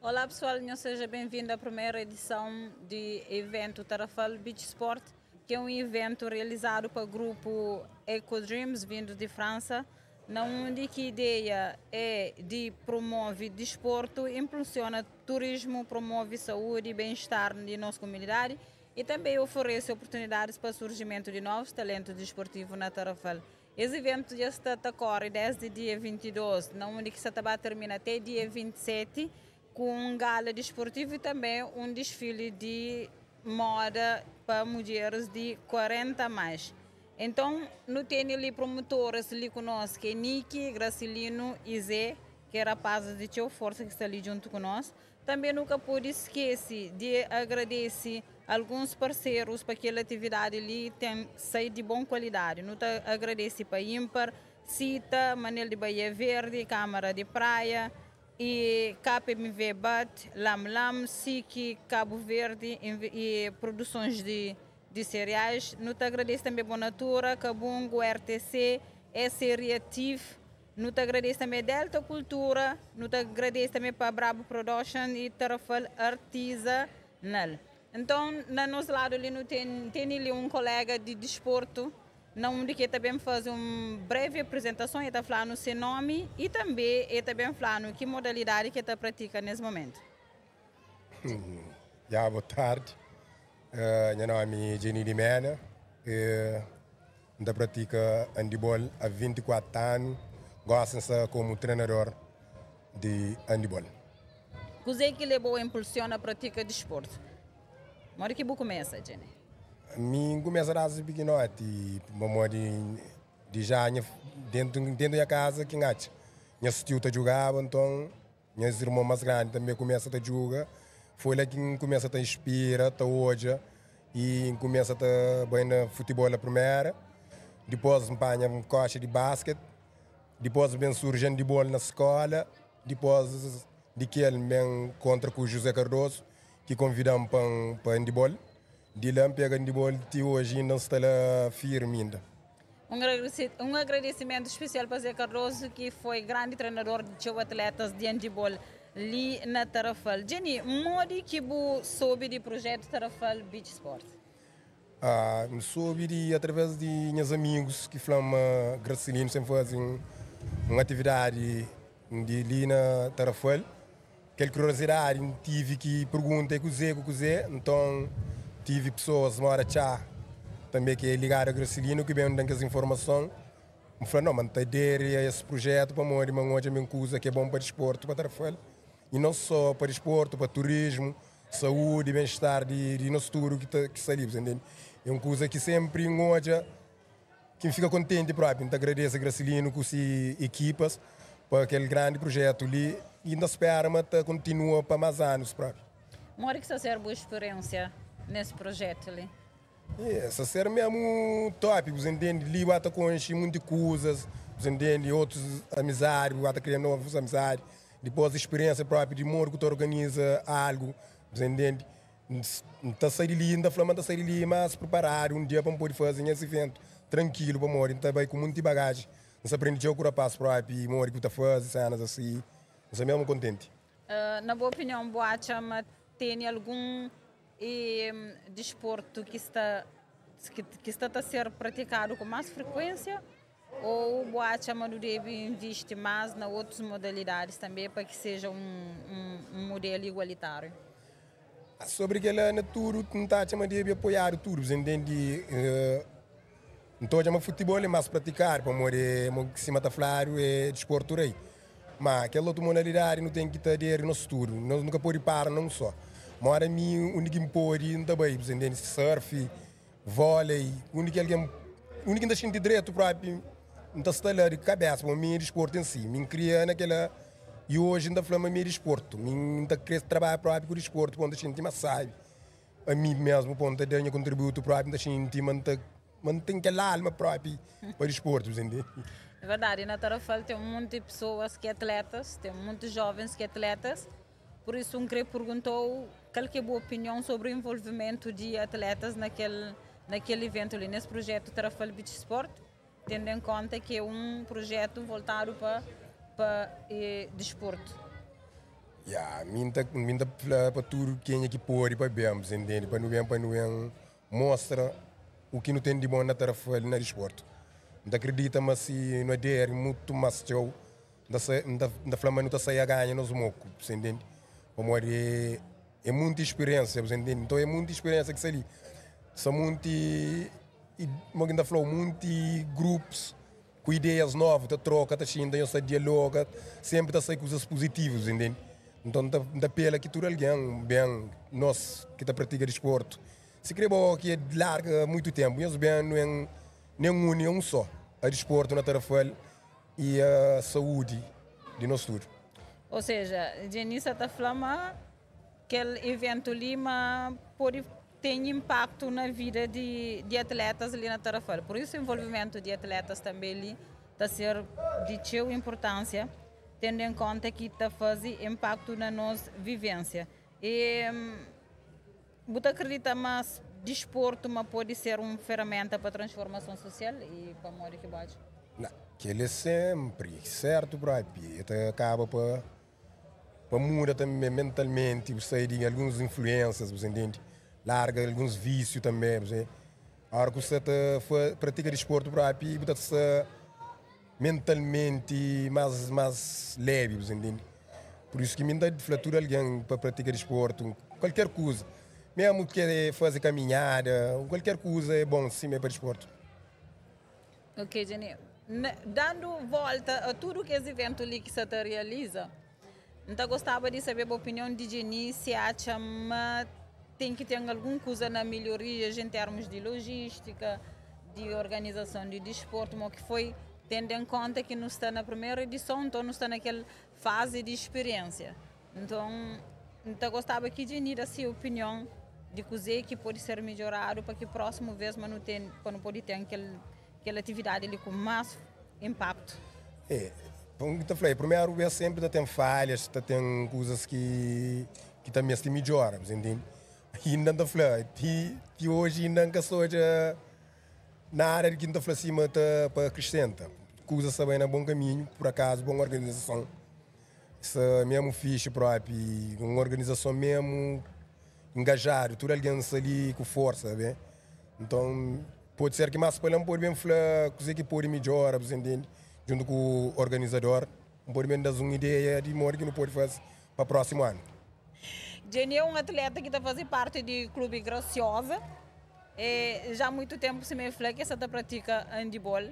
Olá, pessoal, seja bem-vindo à primeira edição de evento Tarrafal Beach Sport, que é um evento realizado pelo grupo Eco Dreams, vindo de França, na onde que a ideia é de promove desporto, impulsiona turismo, promove saúde e bem-estar de nossa comunidade e também oferece oportunidades para o surgimento de novos talentos desportivos na Tarrafal. Esse evento já está a correr desde dia 22, na onde que está termina até dia 27, com um gala desportivo e também um desfile de moda para mulheres de 40 a mais. Então, no tem ali promotores ali conosco, que é Niki, Gracilino e Zé, que é rapazes de teu força que está ali junto conosco. Também nunca pude esquecer de agradecer alguns parceiros para aquela atividade ali tem saído de boa qualidade. Não agradecer para Impar, Cita, Manel de Bahia Verde, Câmara de Praia, e KPMV BAT, Lam Lam, SIC, Cabo Verde e produções de cereais. Não te agradeço também Bonatura, Cabungo, RTC, S Reative. Não te agradeço também Delta Cultura, não te agradeço também para Brabo Production e Tarrafal Artesanal. Então, na nosso lado ali não tem ali um colega de desporto, não de que também faz uma breve apresentação, ele está falando seu nome e também ele também falando que modalidade que está pratica nesse momento. Já, boa tarde. Meu nome é Jenny Limena. Eu pratico handebol há 24 anos. Gosto de como treinador de handebol. O que levou a impulsiona a prática de desporto? Mora que começa, Jenny? Mim começa a dar pequenote, mamãe de já dentro da casa que ngacha. Minha tio tá jogava, então minhas irmãos mais grandes também começam a jogar. Foi lá que começa a inspirar, tá hoje e começa a bem na futebol a primeira. Depois me panha um coxa de basquete. Depois vem surgindo de bola na escola. Depois de que ele me encontra com o José Cardoso, que convidam para handebol. De lá pega handebol, e hoje ainda está lá firme ainda. Um agradecimento especial para Zé Cardoso, que foi grande treinador de atletas de handebol ali na Tarrafal. Jenny, modo que você soube do projeto Tarrafal Beach Sport? Ah, soube de, através de meus amigos que falam Gracilino, sempre fazem uma atividade de ali na Tarrafal. Aquela curiosidade, tive que perguntar o que que então tive pessoas mora cá também que é ligado a Gracilino que vem dando as informações. Me falou, não, mas tá a esse projeto para morrer, mas hoje é uma coisa que é bom para desporto, para Tarrafal. E não só para desporto, para turismo, saúde, bem-estar de nosso futuro que tá, que está ali, entende? É uma coisa que sempre hoje quem fica contente próprio, então agradeço a Gracilino com as equipas para aquele grande projeto ali e ainda espera, mas continua para mais anos próprio. Mora que está a ser boa experiência nesse projeto ali? É, essa ser mesmo top, você entende? Ali bata conhece muitas coisas, você entende? Outros amizades, bata criando novas amizades. Depois a experiência própria de moro que tu organiza algo, você entende? Está saindo ali, ainda falando, está saindo ali, mas preparado um dia para poder fazer esse evento tranquilo para morrer, então vai com muita bagagem. Você aprende a curar passo próprio, moro que tu faz, cenas assim, você mesmo contente. Na boa opinião, boa chama tem algum desporto que está a ser praticado com mais frequência ou boa chama não deve investir mais na outras modalidades também para que seja um modelo igualitário? Sobre aquela natura, não está chamando de apoiar tudo, você entende? Então, chama futebol é mais praticar, para morrer, cima da flávio é desporto rei. Mas aquela outra modalidade não tem que ter no futuro, nós nunca pode parar não só. Mora mim, o único que pode, não tá bem, você entende? Surf, vôlei, o único que alguém, o único que ainda sente direito próprio, não está lá de cabeça, para mim é desporto em si, me cria naquela e hoje ainda falamos meio desporto, mim ainda cresce trabalho próprio com o desporto, quando a gente mais sabe. A mim mesmo, ponto de contributo próprio, a gente mantém aquela alma própria para o desporto, entende? É verdade, na Tarrafal tem muitas pessoas que é atletas, tem muitos jovens que é atletas, por isso um creio perguntou qual que é a boa opinião sobre o envolvimento de atletas naquele evento ali, nesse projeto Tarrafal Beach Sport, tendo em conta que é um projeto voltado para desporto. Ya, mi ta fla pa tudu kenha ki pode pa ben, você entende? Pa nu ben mostra o que não tem de bom na Tarrafal na desporto. Não acredita, mas se não adere muito mais tchau, da fla, mas não tá sair a ganhar nos moco, você entende? Como é muita experiência, você entende? Então é muita experiência que está ali. São muito, e como ainda falou, muitos grupos com ideias novas, tá troca, tá xinda, tá dialoga, sempre tá saindo coisas positivas, entende? Então tá, tá pela que tudo alguém, bem, nós que tá pratica desporto, se crê bom que é larga muito tempo, nós bem não é nem um nem um só, a desporto na Tarrafal e a saúde de nós tudo. Ou seja, Jenissa está falando que aquele evento Lima pode ter impacto na vida de atletas ali na Tarrafal. Por isso o envolvimento de atletas também ali está a ser de sua importância, tendo em conta que está fazendo impacto na nossa vivência. E você acredita, mas desporto mas pode ser uma ferramenta para transformação social e para morrer que bate? Não, que ele é sempre certo próprio, até acaba para muda também mentalmente, você de algumas influências, você entende? Larga alguns vícios também, você. A hora que você tá, pratica desporto próprio, você está mentalmente mais leve, você entende? Por isso que me dá de tudo alguém para praticar desporto, qualquer coisa. Mesmo que fazer caminhada, qualquer coisa é bom sim para desporto. Ok, Jenny. Dando volta a tudo que esse evento ali que você realiza, então gostava de saber a opinião de Jenny, se acha que tem que ter alguma coisa na melhoria em termos de logística, de organização de desporto, mas que foi tendo em conta que não está na primeira edição, então não está naquela fase de experiência. Então gostava que Jenny a sua opinião de coisa que pode ser melhorado para que próximo vez mas não tem, para não pode ter aquela atividade ali com mais impacto. É, como eu falei, primeiro vez sempre tem falhas, tem coisas que também se melhora, você entende? Ainda não falei, que hoje ainda não sou na área de que não falei acima para acrescenta. Coisas está bem no bom caminho, por acaso, boa organização. Isso mesmo fixe próprio, uma organização mesmo engajado, tudo alguém ali com força, bem? Então, pode ser que mais para lá pode bem falar coisa que pode melhorar, você entende? Junto com o organizador, pode bem dar uma ideia de modo que não pode fazer para o próximo ano. Jenny é um atleta que está fazendo parte do Clube Graciosa. E já há muito tempo se me fala que essa pratica handebol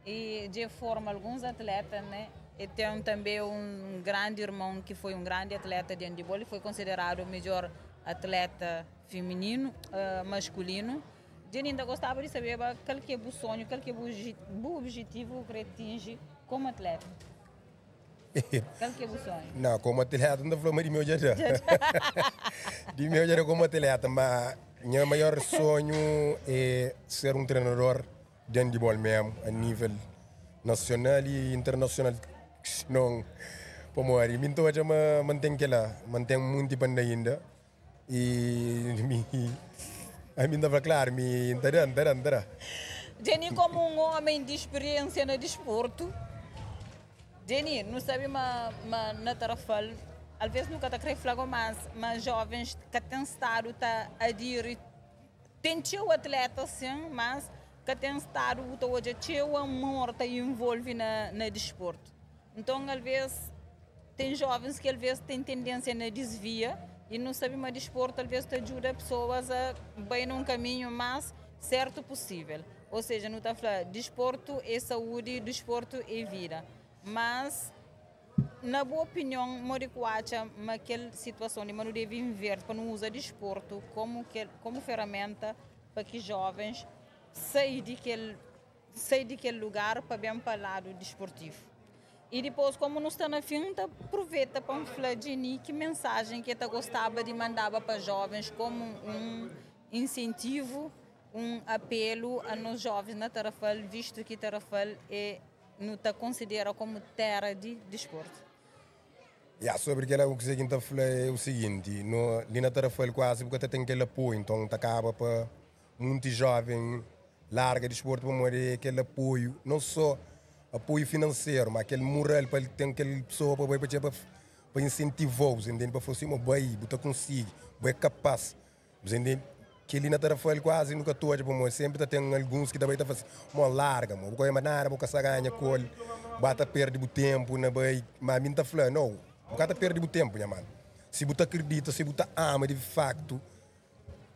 e já forma alguns atletas, né? E tem também um grande irmão que foi um grande atleta de handebol e foi considerado o melhor atleta feminino, masculino. Jenny ainda gostava de saber qual que é o sonho, qual que é o objetivo que atinge como atleta. Qual que é o sonho? Não, como atleta não falou de meu já. De meu já como atleta, mas meu maior sonho é ser um treinador de handebol mesmo, a nível nacional e internacional. Não, como é, então já mantém que lá, mantém muito banda ainda. E me, a mim estava claro, me entará, entará, entará. Jenny, como um homem de experiência no desporto, Jenny, não sabe, mas na Tarrafal, às vezes nunca está querendo falar, mas jovens que têm estado tá aderir, tem teu atleta sim, mas que têm estado hoje teu amor tá envolve na desporto. Então, às vezes, tem jovens que às vezes têm tendência na desvia e não sabem, mas desporto às vezes te ajuda pessoas a bem num caminho mais certo possível. Ou seja, não está a falar, desporto é saúde, desporto é vida. Mas, na boa opinião, Moricuacha, naquela situação de não deve inverter para não usar desporto como ferramenta para que jovens saiam daquele lugar para bem para o lado desportivo. E depois, como não está na fim, aproveita para falar de que mensagem que você gostava de mandar para jovens como um incentivo, um apelo a nós jovens na Tarrafal, visto que Tarrafal é, não está considera como terra de desporto. Yeah, sobre aquilo que você falou é o seguinte, no, ali na Tarrafal quase porque tem aquele apoio, então acaba para muito jovem larga desporto para morrer aquele apoio, não só apoio financeiro, mas aquele moral para ter aquela pessoa para para pa insentiva-u, entende? Pa fla assim, mo bai, bu ta konsigi, bu é kapaz, entende? Kel-li na Tarrafal kuazi nu ka ta odja, pamodi senpri ta ten alguns ki ta bai ta fla si, mo larga, mo bu ka bai ma nada, bu ka sa ganha ku el, ba ta perde bu tenpu na bai. Ma mi N ta fla, no, bu ka ta perde bu tenpu, nha manu. Si bu ta akredita, si bu ta ama di faktu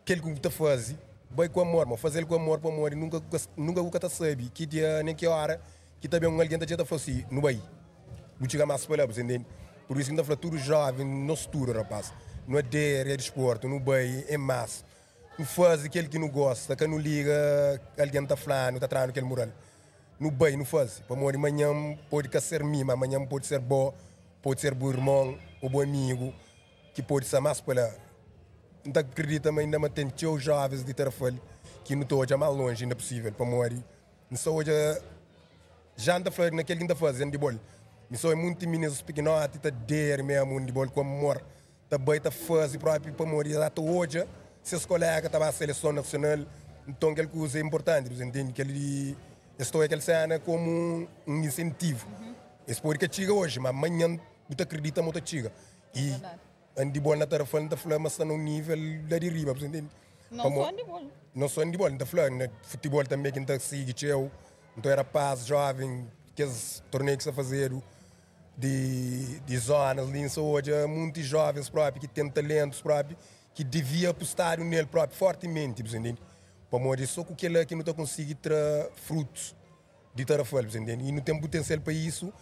kel ki bu ta faze, bai ku amor, mo faze-l ku amor, pamodi nunka nunka bu ka ta sabe ki dia nen ki ora ki ta ben un algen ta txega ta fla si, nu bai, bu txiga más pa la, bu ta intende? Pur isu ki N ta fla tudu jóven, nos tudu rapaz, nu aderi a disportu, nu bai en más, nu faze kel ki nu gosta, ka nu liga algen ta fla-nu, ta tra-nu kel mural. Nu bai, nu faze, pamodi manhan pode ka ser mi, ma manhan pode ser bo, pode ser bu irmon ô bu amigu ki pode sta más pa la. N ta kridita ma inda ma ten txeu jóvens di Tarrafal ki nu ta odja más lonji inda pusível, pamodi N sta odja, já N ta fla na kel ki N ta faze andibol, mi sta odja munti minis pikinoti ta deri memu andibol ku amor, ta bai ta faze propi pamodi es ta odja ses kolega ta ba seleson nasional, nton kel kuza é inportanti, bu ta intende? Kel di es ta odja kel sena komu un insentivu, es pode ka txiga oji, ma manhan bu ta kridita ma bu ta txiga i Andibol na Tarrafal N ta fla ma sta na un nível la di riba, bu ta intende? Não só andibol. Não só andibol, N ta fla na futibol tanbe ki N ta sigi txeu, nton é rapaz jóven, kes torneiu ki sta fazedu di di zonas li, N sta odja munti jóvens propi ki ten talentus propi ki devia apostadu nel propi fortimenti, bu ta intende? Pamodi é só ku kila ki nu ta konsigi tra frutus di Tarrafal, bu ta intende? I nu ten putensial pa isu,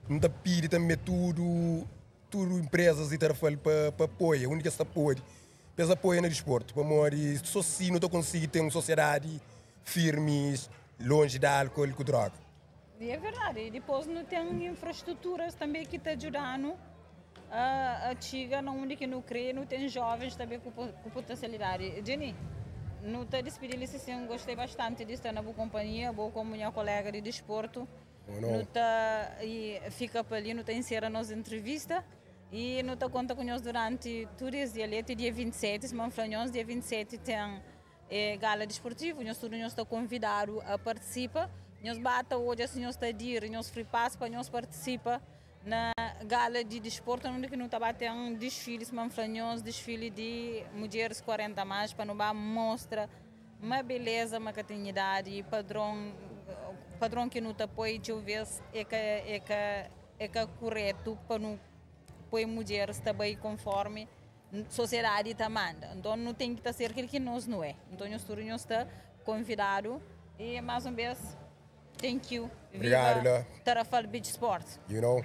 N ta pidi tanbe tudu Tudu inprezas di Tarrafal pa pa apoia undi ki es ta pode, pa es apoia na disportu, pamodi so si nu ta konsigi ten un sosiedadi firmi, lonji di álkol ku droga. E é verdadi. E dipôs nu ten infrastruturas tanbê ki ta djuda-nu a txiga na undi ki nu krê. Nu ten jovens tanbê ku ku potensialidadi. Jenny, nu ta dispidi li si sin. Gostei bastanti di sta na bu konpanhia, bo komu nha kolega di disportu. Nu ta fika pa li, nu ta ensera nos entrevista y nu ta konta ku nhos duranti tudu es dia li ate dia 27. Sima N fla nhos, dia 27 ten gala disportivu, nhos tudu nhos ta konvidadu a partisipa. Nhos ba ta odja si nhos ta adiri, nhos free pass pa nhos partisipa na gala di disportu, undi ki nu ta ba ten disfili, sima N fla nhos, disfili di mudjeris 40 más pa nu ba mostra Ma beleza, ma ka ten idadi i padron, padron ki nu ta poi txeu vez é ka, é ka, é ka kuretu pa nu poi mudjeris ta bai konformi sosiedadi ta manda. Nton nu ten ki ta ser kel ki nos nu é. Nton nhos tudu nhos sta konvidadu i mas un bes thank you. Obrigadu Viva la. Tarrafal Beach Sport. You know.